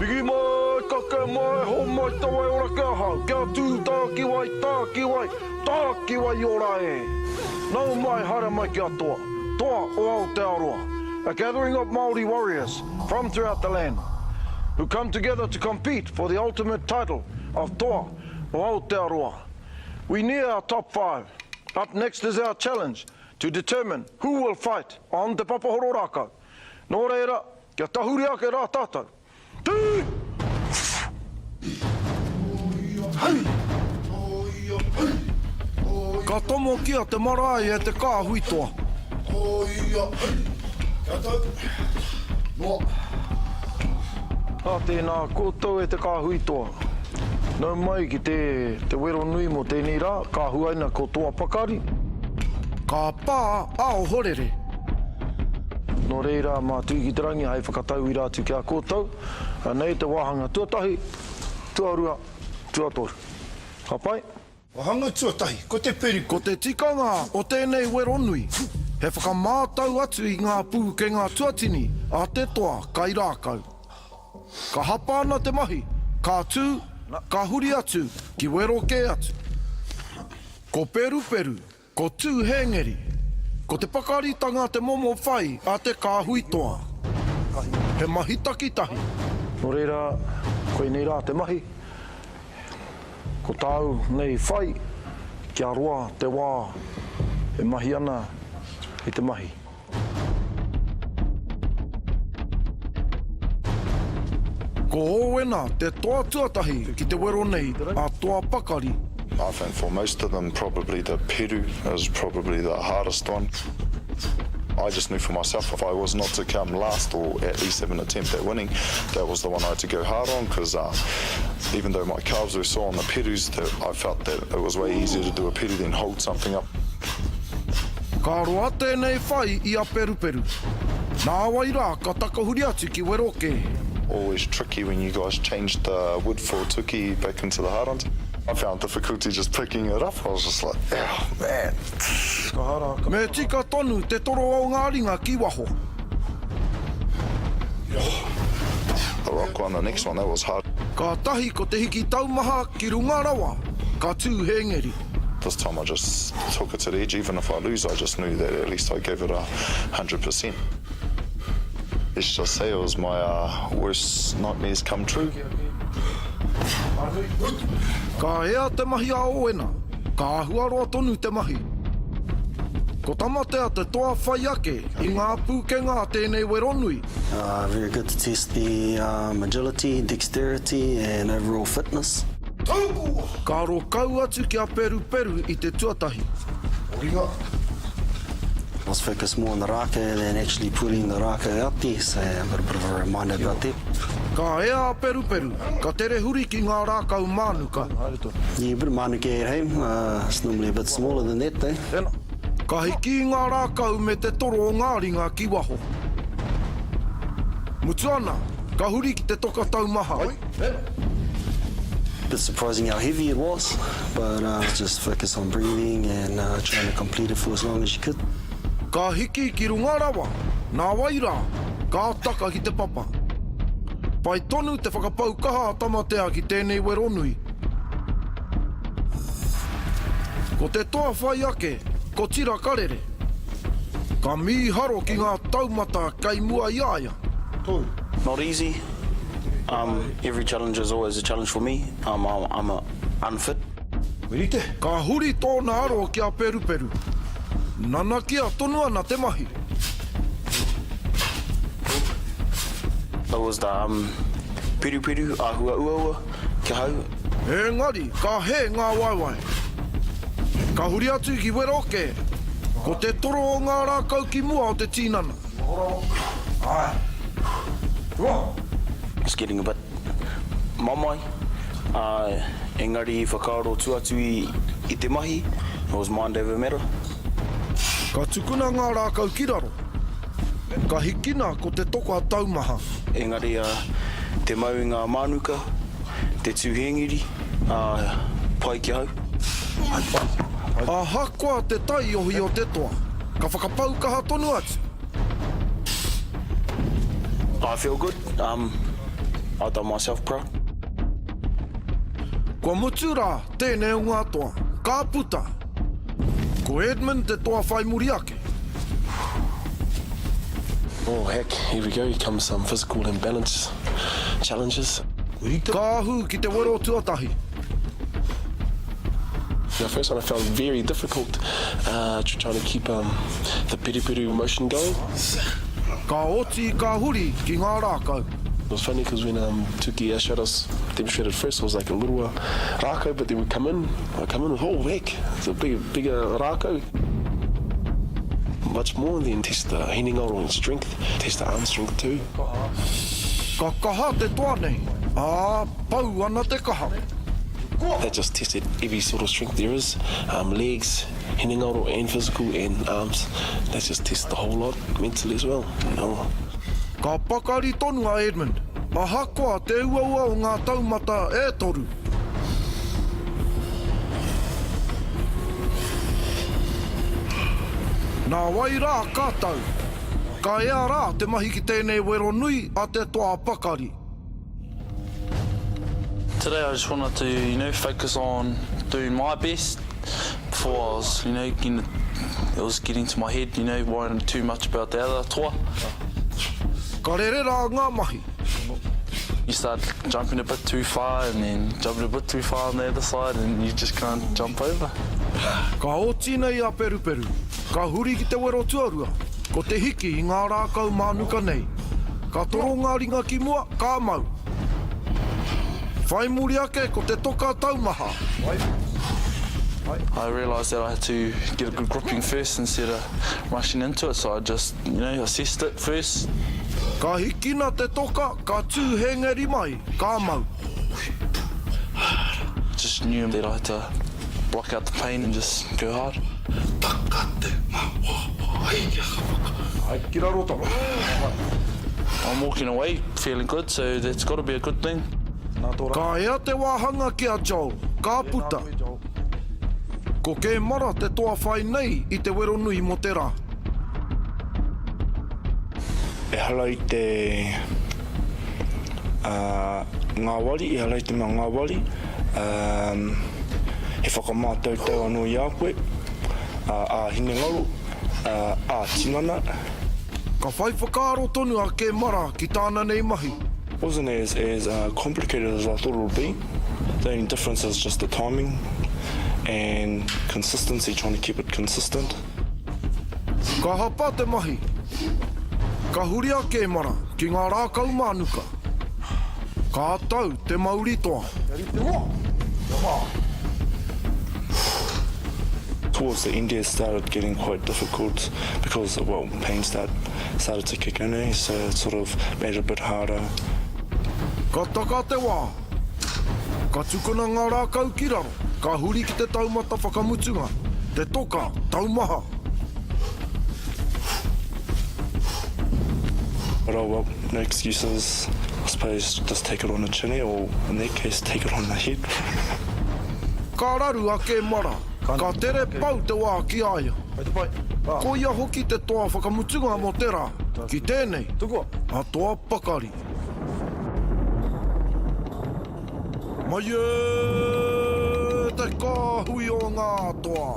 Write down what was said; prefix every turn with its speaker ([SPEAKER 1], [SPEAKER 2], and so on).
[SPEAKER 1] Piki mai, kake mai, homai te wai ora ki ahau, kia tū tākiwai, tākiwai, tākiwai ora e! Nau mai, haere mai ki a Toa, Toa o Aotearoa, a gathering of Māori warriors from throughout the land, who come together to compete for the ultimate title of Toa o Aotearoa. We near our top five. Up next is our challenge to determine who will fight on Te Papahoro Rākau. Nō reira, kia tahuri ake rā tātou. Tū! Hei! Ka tomokia te marae e te kāhui toa. Ā tēnā koutou e te kāhui toa. Nau mai ki te te wero nui mō tēnei rā, ka huaina ko Toa Pakari. Ka pā a Ohorere. Nō reira, mā Tuikiterangi hai whakatauira atu ki a koutou, anei te wāhanga tuatahi, tuarua, tuatoru. Ka pai?
[SPEAKER 2] Wāhanga tuatahi, ko te peri.
[SPEAKER 1] Ko te tikanga o tēnei wero nui, he whakamātau atu i ngā pūkenga tuatini a te toa kairākau. Ka hapa ana te mahi, ka tū, ka huri atu ki wero kē atu. Ko Peruperu, ko Tūhengeri, ko te pakaritanga te momo whai a te kāhui toa. He mahi takitahi. Nō reira, koinei rā te mahi. Ko tāu nei whai, kia roa te wā e mahi ana i te mahi. Ko Ōwena te toa tuatahi ki te wero nei a Toa Pakari.
[SPEAKER 3] I think for most of them probably the peru is probably the hardest one. I just knew for myself if I was not to come last or at least have an attempt at winning, that was the one I had to go hard on because uh, even though my calves were sore on the perus, that I felt that it was way easier to do a peru than hold something up.
[SPEAKER 1] Ka roa tēnei whai i a Peruperu. Nāwai rā ka takahuri atu ki wero kē.
[SPEAKER 3] Always tricky when you guys change the wood for tuki back into the hard ones. I found difficulty just picking it up, I was just like, oh man.
[SPEAKER 1] Me tika tonu te toro o ngā ringa ki waho.
[SPEAKER 3] The rock one, the next one, that was hard.
[SPEAKER 1] Kātahi ko te hiki taumaha ki runga rawa, ka tū hēngeri.
[SPEAKER 3] This time I just took it to the edge, even if I lose I just knew that at least I gave it a 100%. Let's just say it was my uh, worst nightmares come true.
[SPEAKER 1] Ka ea te mahi a Owena, ka āhua roa tonu te mahi. Ko Tamatea te toa whai ake i ngā pūkenga a tēnei wero nui.
[SPEAKER 4] Uh, very good to test the um, agility, dexterity and overall fitness.
[SPEAKER 1] Ka aro kau atu ki a Peruperu i te tuatahi.
[SPEAKER 4] I was focused more on the rākau than actually putting the rākau out there, so I've got a bit of a reminder about that.
[SPEAKER 1] Ka ea a Peruperu, ka tere huri ki ngā rākau mānuka.
[SPEAKER 4] Yeah, a bit of mānuka at home, uh, it's normally a bit smaller than that though.
[SPEAKER 1] Tena. Ka hiki i ngā rākau me te toro o ngā ringa ki waho. Mutu ana, ka huri ki te toka taumaha.
[SPEAKER 4] Bit surprising how heavy it was, but uh, just focus on breathing and uh, trying to complete it for as long as you could.
[SPEAKER 1] Ka hiki ki runga rawa, nāwai rā, ka taka ki te papa. Pai tonu te whakapau kaha a Tamatea ki tēnei wero nui. Ko te toa whai ake, ko Tira Karere. Ka mīharo ki ngā taumata kei mua i a ia.
[SPEAKER 5] Not easy, um, every challenge is always a challenge for me, um, I'm a unfit.
[SPEAKER 1] Ka huri tōna aro ki a Peruperu. Nanakia tonu ana te mahi.
[SPEAKER 5] It was the um, peruperu, āhua uaua ki ahau.
[SPEAKER 1] Engari, ka hē ngā waewae. Ka huri atu ki Weroke, ko te toro o ngā rākau ki mua o te tinana.
[SPEAKER 5] It's getting a bit mamae, ā, engari i whakaaro tu atu i te mahi, it was mind over matter.
[SPEAKER 1] Ka tukuna ngā rākau ki raro. Ka hikina ko te toka taumaha.
[SPEAKER 5] Engari ā, te mau i ngā mānuka, te tūhēngiri, ā, pai ki ahau.
[SPEAKER 1] Ahakoa te taiohi o te toa, ka whakapau kaha tonu atu.
[SPEAKER 5] I feel good, um,. I done myself proud.
[SPEAKER 1] Kua mutu rā tēnei o ngā toa, ka puta! Ko Edmund te toa whai muri ake.
[SPEAKER 4] Oh heck, here we go, here comes some physical and balance challenges.
[SPEAKER 1] Ka ahu ki te wero tuatahi.
[SPEAKER 4] The first one I found very difficult uh, trying to keep um, the peruperu motion going.
[SPEAKER 1] Ka oti ka huri ki ngā rākau.
[SPEAKER 4] It was funny because when um, Tuki showed us, demonstrated first, it was like a little uh, rākau, but then we come in, I come in with, oh, heck, it's a big, bigger rākau. Much more than test the hinengaro and strength, test the arm strength too.
[SPEAKER 1] Ka kaha te toa nei, ā, pau ana te kaha.
[SPEAKER 4] That just tested every sort of strength there is, um, legs, hinengaro and physical and arms. That just tests the whole lot mentally as well. You know.
[SPEAKER 1] Ka pakari tonu a Edmund, ahakoa te uaua o ngā taumata e toru. Nā wai rā ka tau, ka ea rā te mahi ki tēnei wero nui a te toa pakari.
[SPEAKER 6] Today I just wanted to, you know, focus on doing my best before I was, you know, getting, it was getting to my head, you know, worrying too much about the other toa.
[SPEAKER 1] Ka rere rā ngā mahi.
[SPEAKER 6] You start jumping a bit too far and then jumping a bit too far on the other side and you just can't jump over.
[SPEAKER 1] Ka oti nei a Peruperu, ka huri ki te wero tuarua, ko te hiki i ngā rākau mānuka nei. Ka toro ngā ringa ki mua, ka mau. Whai muri ake ko te toka taumaha.
[SPEAKER 6] I realised that I had to get a good gripping first instead of rushing into it, so I just, you know, assessed it first.
[SPEAKER 1] Ka hikina te toka, ka tū hengeri mai, ka mau.
[SPEAKER 6] Just knew that I had to block out the pain and just go hard. I'm walking away feeling good, so that's got to be a good thing.
[SPEAKER 1] Ka ea te wāhanga ki a Joel, ka puta. Ko Kēmara te toa whai nei i te wero nui mō te rā.
[SPEAKER 7] Ehara i te ngāwari, ehara i te mea ngāwari, he whakamātautau anō i a koe, ā-hinengaro, ā-tinana.
[SPEAKER 1] Ka whai whakaaro tonu a Kemara ki tāna nei mahi.
[SPEAKER 7] Wasn't as as complicated as I thought it would be. The only difference is just the timing and consistency, trying to keep it consistent.
[SPEAKER 1] Ka hapa te mahi. Ka huri a Kemara ki ngā rākau mānuka. Ka tau te mauri toa.
[SPEAKER 7] Towards the end it started getting quite difficult because, well, pain start, started to kick in, eh? so it sort of made it a bit harder.
[SPEAKER 1] Ka taka te wā. Ka tukuna ngā rākau ki raro, ka huri ki te taumata whakamutunga, te toka taumaha.
[SPEAKER 7] But oh well, no excuses. I suppose just take it on the chin eh, or in that case take it on the head.
[SPEAKER 1] Ka raru a Kemara, ka tere pau te wā ki a ia. Ko ia hoki te toa whakamutunga mō te rā, ki tēnei, a toa pakari. Mai e te kāhui o ngā toa!